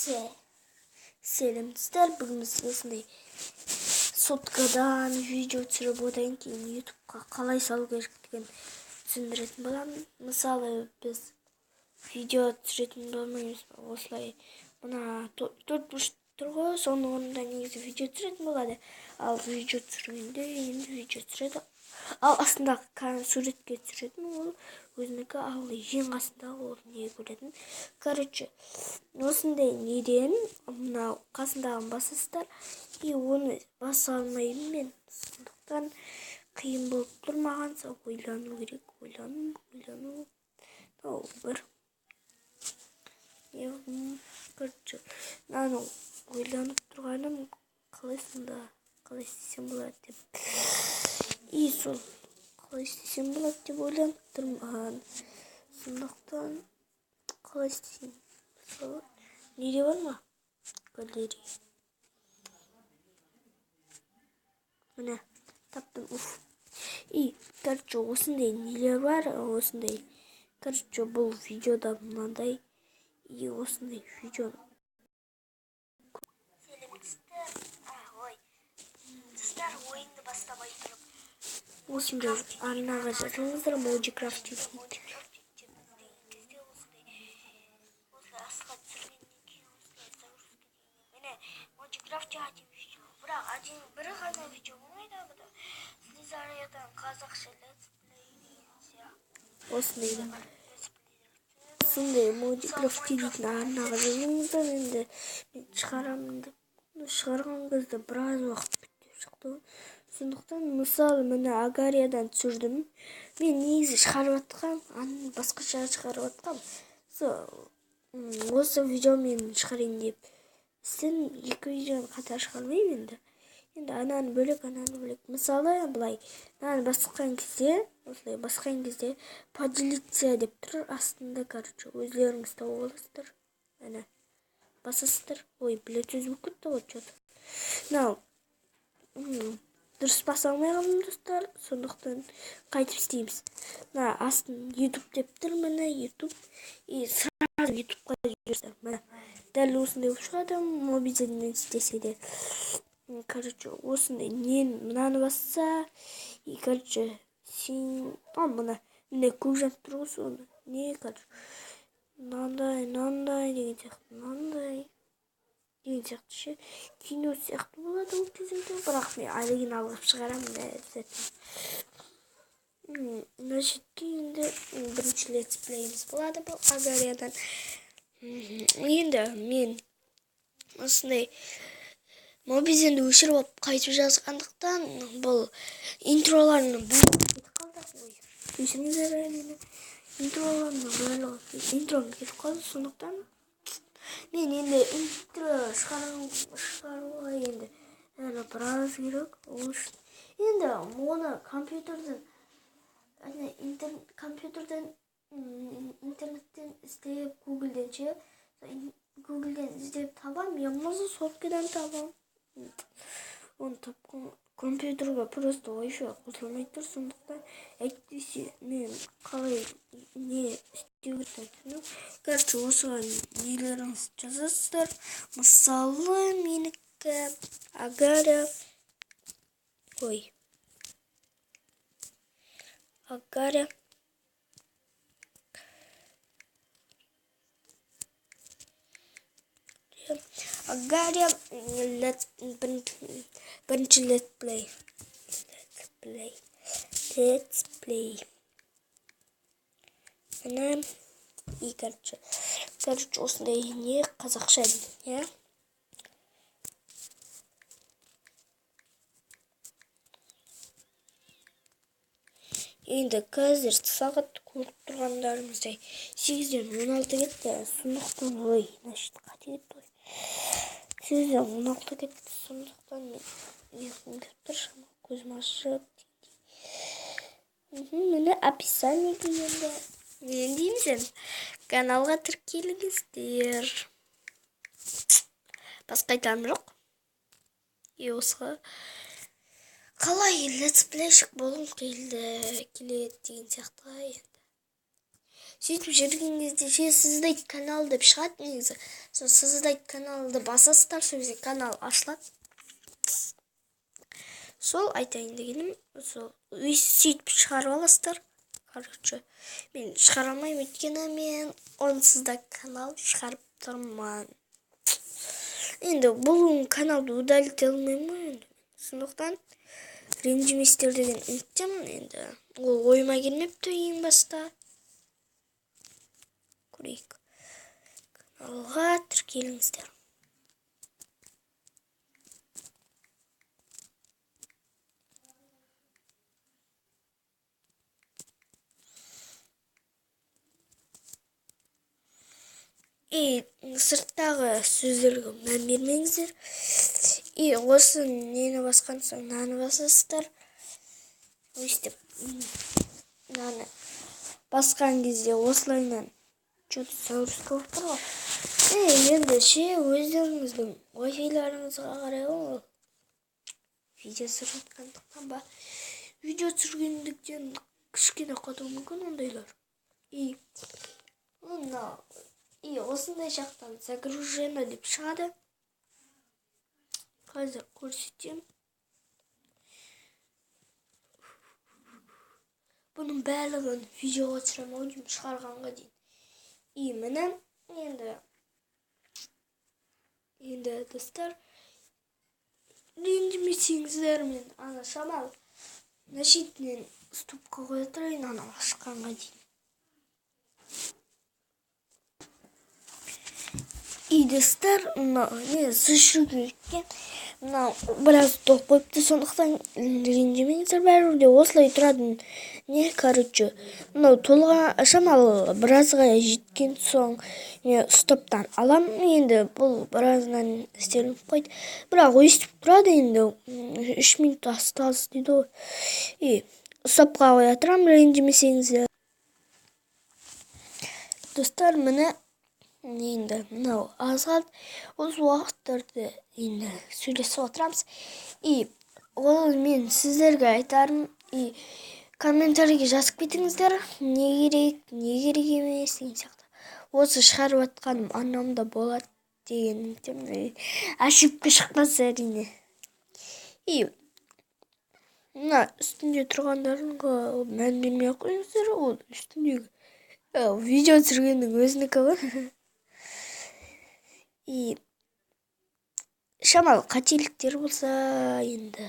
Сәлем, достар! Бүгін біз осындай соткадан видео түсіріп, одан кейін ютубқа қалай салу керектігін түсіндіретін боламын. Мысалы, біз видео түсіретін болмаймыз ба? Осылай мына төрт бұрыш тұр ғой, соның орнында негізі видео түсіретін болады. Ал видео түсіргенде енді видео түсіреді. Ал астындағы суретке түсіретін ол өзінікі, ал ең қасындағы ол не көретін. Короче, осындай неден мынау қасындағын басасыздар, и оны баса алмаймын мен, сондықтан қиын болып тұр маған. Сол ойлану керек, ойлану, ойлану. Мынау бір не, короче, мынаны ойланып тұрғаным, қалай сонда, қалай істесем болады деп. И сол қалай істесем болады деп ойланып тұрмын. Сондықтан қалай істесем, мысалы, неде бар ма? Галерея. Міне, таптым. Уф. И, короче, осындай нелер бар, осындай. Короче, бұл видеода мынандай и осындай видео. Сәлеметсіздер. Ой, достар, ойынды бастамай тұрып Осындай арнаға жазылыңыздар, Mojicraft дейтін. Minecraft деп іздеген кезде осылай астқа түсіргеннен кейін, осылай загрузка дегеннен, міне, Minecraft один видео. Бірақ один бір ғана видео болмайды бұда. Слизариядан қазақша летсплей деген сияқты. Осындай да. Сондай Mojicraft дейтін арнаға жазылыңыздар. Енді мен шығарамын деп шығарған кезде біраз уақыт күтіп шықты ғой. Сондықтан, мысалы, міне, Агариядан түсірдім. Мен негізі шығарып жатқам, аны басқаша шығарып жатқам. Сол осы видео мен шығарайын деп істедім. Екі видеоны қатар шығармаймын енді. Енді ананы бөлек, ананы бөлек. Мысалы, былай, мынаны басқан кезде, осылай басқан кезде поделиться деп тұр астында, короче, өздеріңіз тауып аласыздар. Міне, басасыздар. Ой, Bluetooth болып кетті ғой, чё-то. Мынау дұрыс баса алмай қалдым, достар. Сондықтан қайтып істейміз. Мына астын YouTube деп тұр, міне, YouTube. И сразу YouTubeқа жібересіздер. Міне, дәл осындай болып шығады, мобильден істесе де. Короче, осындай нені мынаны басса, и, короче, сен, а, мына, міне, көк жанып тұр ғой, соны. Не, короче, мынандай, мынандай деген сияқты, мынандай деген сияқты ше, кино сияқты болады ол кезде, бірақ мен оригинал қылып шығарамын да обязательно. Мына жерге енді бірінші летсплейіміз болады бұл Агариядан. Енді мен осындай мобизенді өшіріп алып қайтып жазғандықтан, бұл интроларының барлығы кетіп қалды. Ой, кешіріңіздер мені. Интроларының барлығы, интром кетіп қалды, сондықтан мен енді интро шығаруға енді әлі біраз керек. Ол үшін енді оны компьютерден, ана компьютерден, интернеттен іздеп, гуглден ше, гуглден іздеп табамын, я болмаса соткадан табамын. Оны тапқан компьютерге просто Wi-Fi қосылмай тұр, сондықтан әйтпесе мен қалай не істеу керектігін түсіндім. Короче, осыған нелеріңізді жазасыздар. Мысалы, менікі Агария, ой, Агария Агария бірінші летсплей. Летсплей. Летсплей. Міне, и, короче, осындай не қазақша, иә? Енді қазір сағат көріп тұрғандарыңыздай 8:16 кетті. Сондықтан, ой, значит, қате кетті ғой. 8:16 кетті, сондықтан мен ұйқым келіп тұр, шамалы көзім ашып. Міне, описаниеге енді не дейміз енді? Каналға тіркеліңіздер. Басқа айтарым жоқ. И осыға қалай летсплейщик болғым келді, келеді деген сияқты енді. Сөйтіп жүрген кезде ше создать канал деп шығады негізі. Сол создать каналды басасыздар, сол кезде канал ашылады. Сол айтайын дегенім, сол сөйтіп шығарып аласыздар. Короче, мен шығара алмаймын, өйткені мен онсыз да канал шығарып тұрмын. Енді бұл каналды удалить алмаймын ғой енді. Сондықтан ренжімейсіздер деген үміттемін. Енді ол ойыма келмепті ең баста. Көрейік. Каналға тіркеліңіздер. И сырттағы сөздерге мән бермеңіздер. И осы нені басқан соң мынаны басасыздар. Өйстіп мынаны басқан кезде осылайынан что-то загрузка болып тұр ғой. Енді ше өздеріңіздің Wi-Fi-ларыңызға қарай ғой. Видео түсіріп жатқандықтан ба? Видео түсіргендіктен кішкене қатуы мүмкін ондайлар. И мына и осындай жақтан загружено деп шығады. Қазір көрсетемін. Бұның барлығын видеоға түсіремін ау деймін шығарғанға дейін. И міне енді достар, ренжімесеңіздер, мен ана шамал мына шетінен ступқа қоя тұрайын анау ашқанға дейін. И достар, мынау не су ішу керек екен. Мынау біраз толып қойыпты, сондықтан ренжімеңіздер, бәрібір де осылай тұрады. Не, короче, мынау толған шамалы біразға жеткен соң мен стоптан алам. Енді бұл біразынан істелініп қойды. Бірақ өйстіп тұрады енді, 3 минут осталось дейді ғой. И стопқа қоя тұрамын, ренжімесеңіздер. Достар, міне енді мынау аз қалды. Осы уақыттарды енді сөйлесіп отырамыз. И ол мен сіздерге айтарым, и комментарийге жазып кетіңіздер, не керек, не керек емес деген сияқты. Осы шығарып жатқаным арнамда болады деген үміттемін. Ошибка шықпаса әрине. И мына үстінде тұрғандарға мән бермей ақ қойыңыздар, ол үстіндегі видео түсіргеннің өзінікі ғой. И шамалы қателіктер болса енді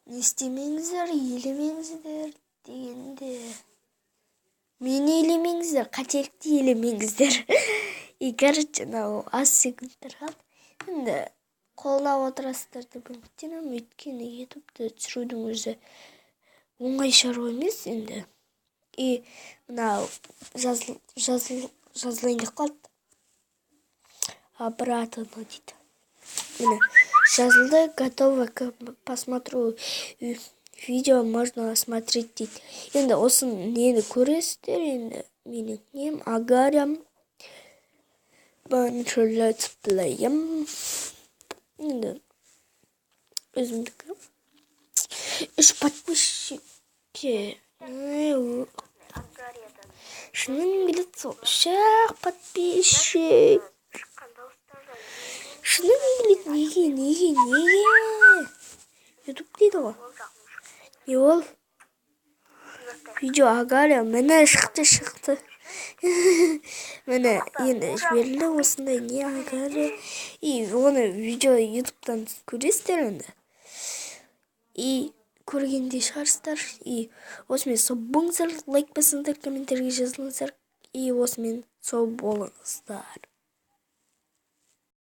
не істемеңіздер, елемеңіздер дегенде мені елемеңіздер, қателікті елемеңіздер. И короче, мынау аз секундтар қалды. Енді қолдап отырасыздар деп үміттенемін, өйткені ютубты түсірудің өзі оңай шаруа емес енді. И мынау жазылайын деп қалды. Обратно дейді. Міне жазылды, готово к просмотру видео можно смотреть дейді. Енді осы нені көресіздер, енді менің нем Агариям летсплеем. Енді өзімдікі. 3 подписчикке шынымен келеді сол 3 подписчик. Шынымен келеді, неге, неге, неге? Ютуб дейді ғой. Не ол? Видео Агария, міне шықты. Міне енді жіберілді осындай не Агария. И оны видео ютубтан көресіздер енді. И көргенде шығарсыздар. И осымен сау болыңыздар, лайк басыңыздар, комментарийге жазылыңыздар. И осымен сау болыңыздар.